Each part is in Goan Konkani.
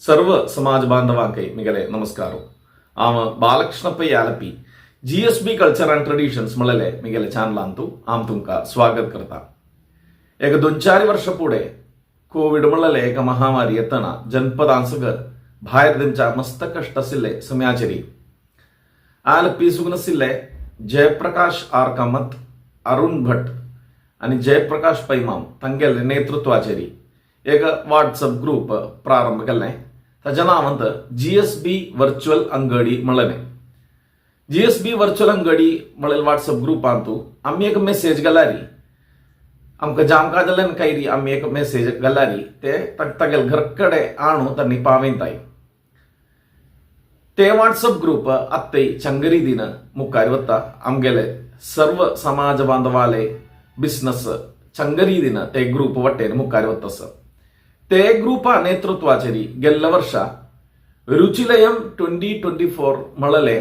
सर्व समाज बांधवांक मिगले नमस्कार. आम Balakrishna Pai Alleppey, GSB culture and traditions म्हणलेले मिगेले चॅनलांतू आम तुमकां स्वागत करता. एक दोन चार वर्ष पुढे कोविड म्हणलेले एक महामारी येतना जनपदांसगर भायर तेंच्या मस्त कष्ट आशिल्ले समयाचेरी आलपी सुगनसिल्ले जयप्रकाश आर कामत, अरुण भट आनी जयप्रकाश पैमाम तांगेले नेतृत्वाचेरी एक व्हॉट्सअप ग्रुप प्रारंभ केल्लें. ताजें नांव अंत जीएसबी वर्च्युअल अंगडी म्हणलें. जीएसबी वर्च्युअल अंगडी म्हणलें व्हॉट्सअप ग्रुपांतू आमी एक मेसेज घालारी, आमकां जामकां जाल्यान कायरी आमी एक मेसेज घालारी ते तागेले घर कडेन आणू तांणी पावयताय. ते व्हॉट्सअप ग्रुप आत्तय चंगरी दिन मुखार वता. आमगेले सर्व समाज बांधवाले बिझनस चंगरी दिन ते ग्रुप वटेन मुखार वता. ते ग्रुपा नेतृत्वाचेरी गेल्ल्या वर्षा रुचिलयम 2024 म्हणलेले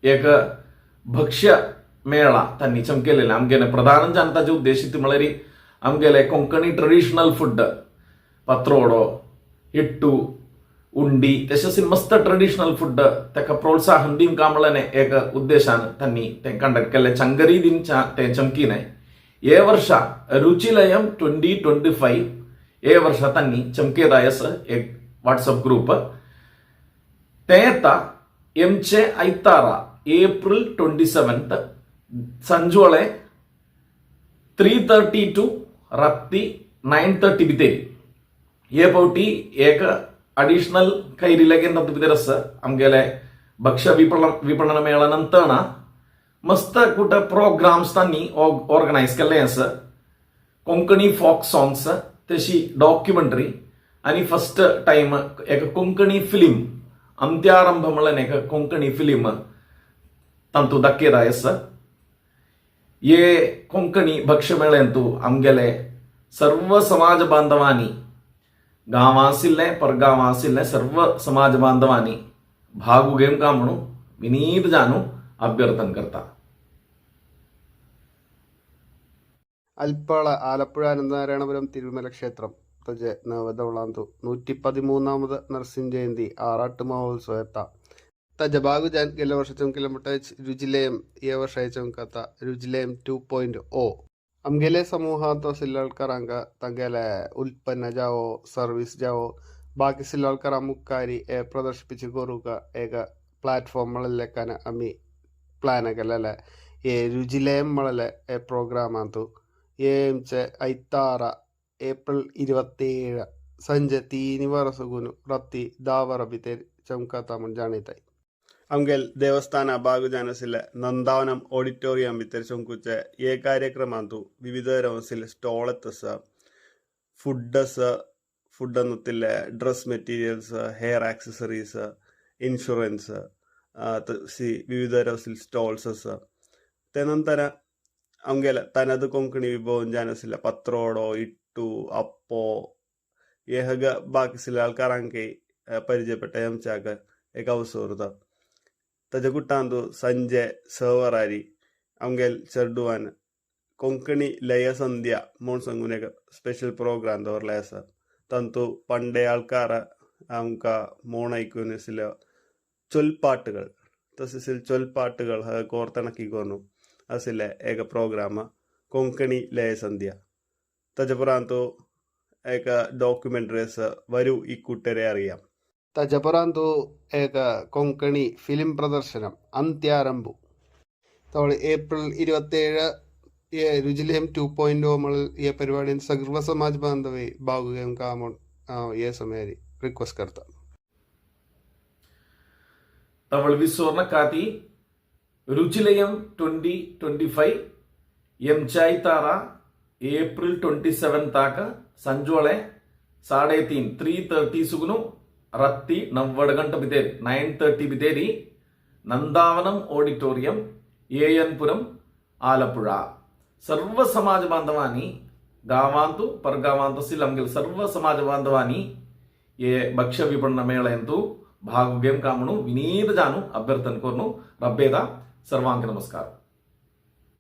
एक भक्ष्य मेळा त्यांनी चमकेलेले. आमगेले प्रधान जनताचे उद्देश म्हळ्यार आमगेले कोंकणी ट्रेडिशनल फूड, पत्रोडो, हिट्टू, उंडी, तशेंच मस्त ट्रेडिशनल फूड ताका प्रोत्साहन दिवंक म्हणलें एक उद्देशान त्यांनी ते कंडक्ट केल्ले. चंगरी दिन ते चमकीने हे वर्षा रुचिलयम 2025 हे वर्षा त्यांनी चमकेदायस एक व्हॉट्सअप ग्रुप. ते येता एमचे आयतारा एप्रिल 27 संजोळे 3:30 टू रात्री 9:30 भितर. हे फावटी एक अडिशनल कैरी तातूंत भितर आसा. आमगेले भक्ष्य विपणन विपणन मेळा नंतर मस्त कुठं प्रोग्राम्स तांणी ऑर्गनायज केल्ले आसा. कोंकणी फोक सॉंग्स, तशी डॉक्युमेंटरी आनी फर्स्ट टायम एक कोंकणी फिल्म, अंत्यारंभ म्हणल्यार एक कोंकणी फिल्म तांतू दाखयता आसा. हे कोंकणी भक्ष्य मेळ्ळेंतू आमगेले सर्व समाज बांधवांनी, गांवां आशिल्ले, परगांवां आशिल्ले सर्व समाज बांधवांनी भाग घेवंक म्हणून विनीत जानू अभ्यर्थन करता. അൽപ്പാള ആലപ്പുഴ അനന്തനാരായണപുരം തിരുമല ക്ഷേത്രം തജെ നവതവളാന്തു 113-ാമത് നരസിംഹ ജയന്തി ആറാട്ട് മഹോത്സവത്ത തജ ബാഗുജാൻ ഗെല്ല വർഷച്ചും കിലോമീറ്റർ രുചിലയം ഈ വർഷ രുചിലയം 2.0. അംഗേലെ സമൂഹാന്തോ സില്ലാൾക്കാരാങ്ക തങ്കലെ ഉൽപ്പന്ന ജാവോ സർവീസ് ജാവോ ബാക്കി സില്ലാൾക്കാർ മുക്കാരി പ്രദർശിപ്പിച്ച് കൊറുക ഏക പ്ലാറ്റ്ഫോമുകളിലേക്കാണ് അമ്മി പ്ലാനകലല്ലേ. ഏ രുചിലയം വളലെ പ്രോഗ്രാം ആന്തു. ಏಂಚೆ ಐತಾರ ಏಪ್ರಿಲ್ 27 ಸಂಜೆ ತೀನಿ ವರಸುಗುನು ರತ್ತಿ ದಾವರ ಬಿತೇರಿ ಚಮಕಾತ ಮುಂಜಾಣಿತಾಯಿ. അങ്കൽ ದೇವಸ್ಥಾನ ಬಾಗುಜಾನಸಿಲೆ ನಂದಾವನಂ ഓഡിറ്റോറിയം ಬಿತ್ತೇರಿ ಚೊಂಕುಚೆ ಏ ಕಾರ್ಯಕ್ರಮ ಅಂತು ವಿವಿಧ ರವಸಿಲೆ ಸ್ಟಾಳತ್ತಸ, ಫುಡ್ಡಸ, food ಅನ್ನುತ್ತಿಲ್ಲ, dress materials, hair accessories, insurance C ವಿವಿಧ ರವಸಿಲ್ ಸ್ಟಾಲ್ಸಸ್. ತೆನಂತರ ಅವಂಗೆಲ್ಲ ತನದು ಕೊಂಕಣಿ ವಿಭವಂ ಜಾನಸಿಲ್ಲ ಪತ್ರೋಡೋ, ಇಟ್ಟು, ಅಪ್ಪೋ ಏಹಗ ಬಾಕಿಸಿಲ್ಲ ಆൾക്കാರಂಕೆ ಪರಿಚಯപ്പെട്ട ಎംಚಾಕ ಏಕ ಅವಸರದ. ತಜಗುಟ್ಟಾಂದು ಸಂಜೆ ಸವರಾರಿ ಅವಂಗೆಲ್ ಚೆರ್ಡುವಾನ್ ಕೊಂಕಣಿ ಲಯ ಸಂಧ್ಯಾ മോൺ ಸಂಗುನೇಕ ಸ್ಪೆಷಲ್ ಪ್ರೋಗ್ರಾಮ್ ದವರ್ಲಯಸ. ತಂತು പണ്ടേ ആൾക്കാര അമുക്ക മോണൈക്കുനസില ചൊൽപ്പാട്ടുകൾ തസിസിൽ ചൊൽപ്പാട്ടുകൾ കോർത്തിണക്കിക്കൊന്നു അസിലെ ഏക പ്രോഗ്രാമ കൊങ്കണി ലയസന്ധ്യ. തജപുറാന്തു ഏക ഡോക്യുമെന്ററീസ് വരൂ ഇക്കൂട്ടരെ അറിയാം. തജപുറാന്തു ഏക കൊങ്കണി ഫിലിം പ്രദർശനം അന്ത്യാരംഭു. തവള ഏപ്രിൽ 27 രുചിലയം 2.0 ഈ പരിപാടി സർവ സമാജ് ബാന്ധവി ഭാഗുകയും കാമോൺ ये समय रिक्वेस्ट करता. തവൾ വിസ്വർണക്കാത്തി രുചിലയം 2025 എംചായ് താറ ഏപ്രിൽ 27 താക്ക ಸಂಜೋಳೆ 3:30, 3:30 ಸುಗುನು ರತ್ತಿ ನವ್ವಡ್ ಗಂಟೆ ಬಿತೇರಿ, 9:30 ಬಿತೇರಿ, ನಂದಾವನಂ ഓഡിറ്റോറിയം, എ എൻ പുരം, ആലപ്പുഴ. ಸರ್ವ ಸಮಾಜ ಬಾಂಧವಾನಿ ಗಾವಾಂತು ಪರ್ಗಾವಾಂತು ಸಿಲ್ಲಂಗಿಲ್ ಸರ್ವ ಸಮಾಜ ಬಾಂಧವಾನಿ ఏ భక్ష్య విపణన మేళ ఎంతు భాగుగేం కామును వినీత జాను అభ్యర్థన కోరును. రబ్బేద సర్వాంకి నమస్కారం.